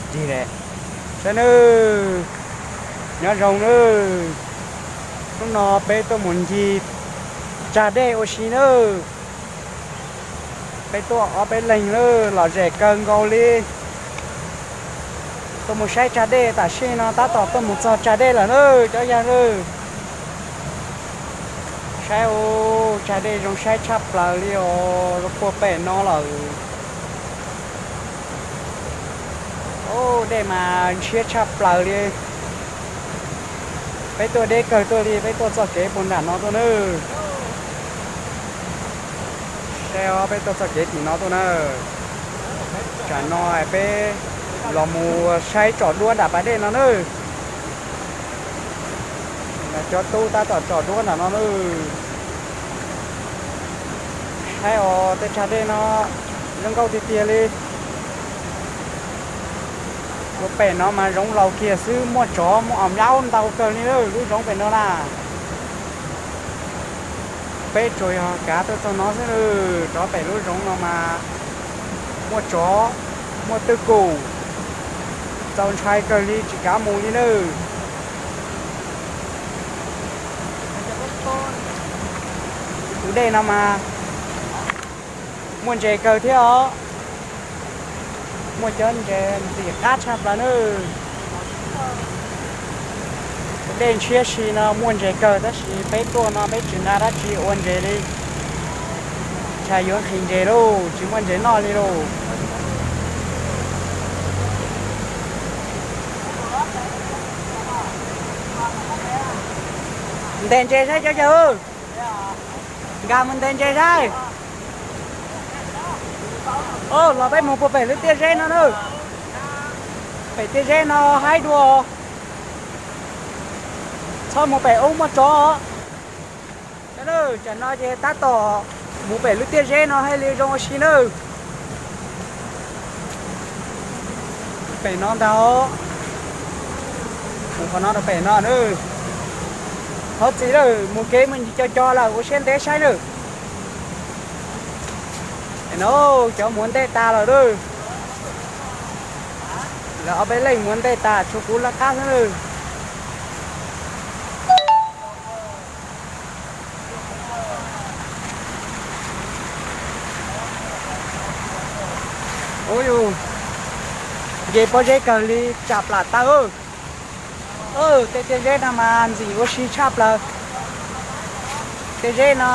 Ncig, saib nawb, nyob zoo nawb. Hnub no peb tuaj mus ncig tsag dej ua si nawb. Peb tuaj ob peb leeg nawb, lom zem kawg nkaus li. Tuaj mus saib tsag dej, tam sim no tab tom tuaj mus txog tsag dej lawm nawb cov yawg nawb. Saib, tsag dej zoo saib tshaj plaws li os, puag pem no lawm. Dej mas ntshiab tshaj plaws li. Peb tuaj deb kawg tuaj li, peb tuaj txoj kev puag nram no tuaj nawb. Saib os, peb tuaj txoj kev tim no tuaj na. Tsam no peb los mus saib tsom duab nram pas dej no nawb. Cov tub tab tom tsom duab nram no nawb. Saib os, tej tsag dej no zoo nkauj tiag tiag li. Lub pem no mas zoov laus kiag xwb, muaj tsov muaj os myaub ntau kawg li lub zoov pem no na. Peb tsuas yog kav tuaj txog no xwb, rov pem lub zoov no mas muaj tsov, muaj twj kum, txaus ntshai kawg li tsis kav mus li nawb. Tus dej no mas muaj ntses kawg thiab os. Muaj cov ntses ntxim qab tshaj plaws nawb. Dej ntshiab si no muaj ntses kawg tab sis peb tuaj no peb tsis nqa dab tsi ua ntses li. Ntshai yuav nqhis ntses lauj, tsis muaj ntses noj li lauj. Ntes ntses saib cov yawg. Nkag mus ntes ntses saib. Los peb mus puag pem lub tiaj zeb no na. Pem tiaj zeb no haib dua. Txhob mus pem ub muaj tsov. Tsam no ces tab tom mus pem lub tiaj zeb no thiaj li zoo ua si nawb. Pem no ntag. Mus qhov no rau pem no nawb. Thov txim lawm, mus kev mus ncig co co lawm, ua siab ntev saib nawb. No cov muav ntej tas lawm nawb. Lawv ob peb leej muav ntej tas tshuav kuv lawv qab xwb nawb. Ub yus, nce pob zeb kawg li tsam plam taw. Tej tiaj zeb no mas ntxim ua si tshaj plaws. Tiaj zeb no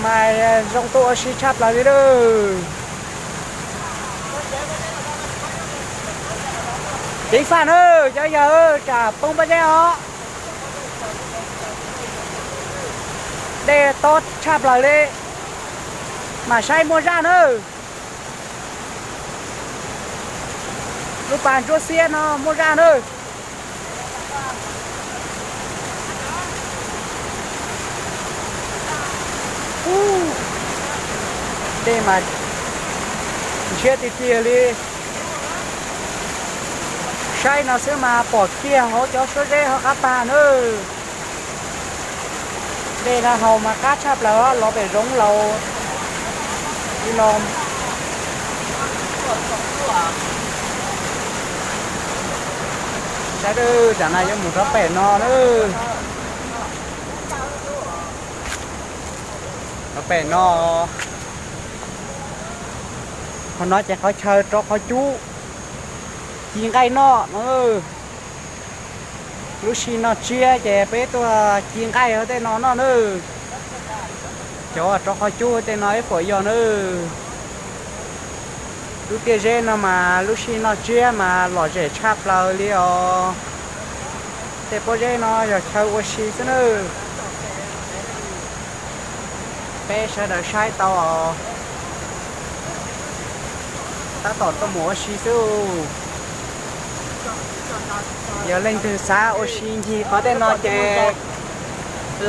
mas zoo tuaj ua si tshaj plaws li lawm. Ceev faj nawb cov yawg, tsam poob pob zeb os. Dej tob tshaj plaws li, mam saib muaj zaj nawb. Lub pas ntsuab xiab no muaj zaj nawb. Dej mas ntshiab tiag tiag li. Saib no xwb mas pom kiag hauv cov suab zeb hauv qab tag nawb. Dej no haus mas qab tshaj plaws los pem zoov laus li no. Saib, tam no yuav mus rau pem no na. Rau pem no, qhov no ces qhov chaw rau qhov cub ci nqaij noj no. Lub sij noj tsiab ces peb tuaj ci nqaij hauv tej no noj nawb. Cov rau qhov cub tej no ib puas yog nawb. Lub tiaj zeb no mas lub sij noj tsiab mas lom zem tshaj plaws li os. Tej pob zeb no yog chaw ua si xwb nawb. Peb sawv daws saib tau os. Tab tom tuaj mus ua si xwb. Yog leej twg xav ua si ncig qhov tej no ces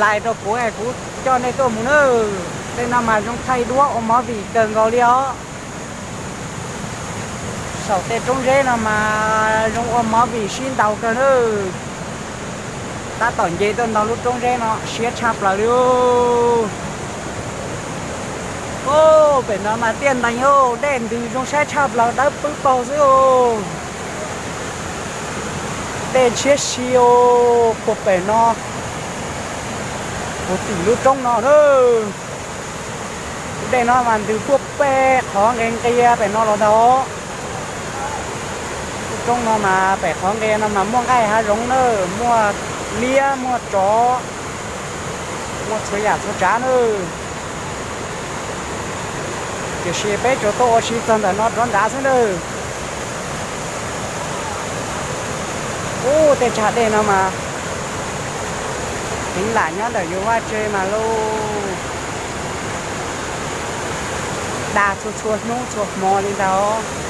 lais rau kuv, kuv coj nej tuaj mus nawb. Tej no mas zoo thaij duab ua movie kawg nkaus li os. Saum tej roob zeb no mas zoo ua movie sib ntaus kawg nawb. Tab tom nce tuaj nto lub roob zeb no siab tshaj plaws li. Au, pem no mas tiaj ntees, dej ntws zoo saib tshaj plaws, dawb pwb paug xwb. Dej ntshiab si puag pem no, puag tim lub roob no na. Dej no mas ntws puag pem qhov nqis nqia pem no los ntag. Lub roob no mas pem qhov nqia no mas muaj nqaij hav zoov na, muaj liab muaj tsov, muaj txhua yam txhua tsav na. Tiam sis peb tsuas tuaj ua si txog ntawm no rov nrad xwb na. Ub, tej tsag dej no mas heev lam nyob ntawm yus vaj tse mas lauj, dag txhua txhua hnub txhua hmo li ntag.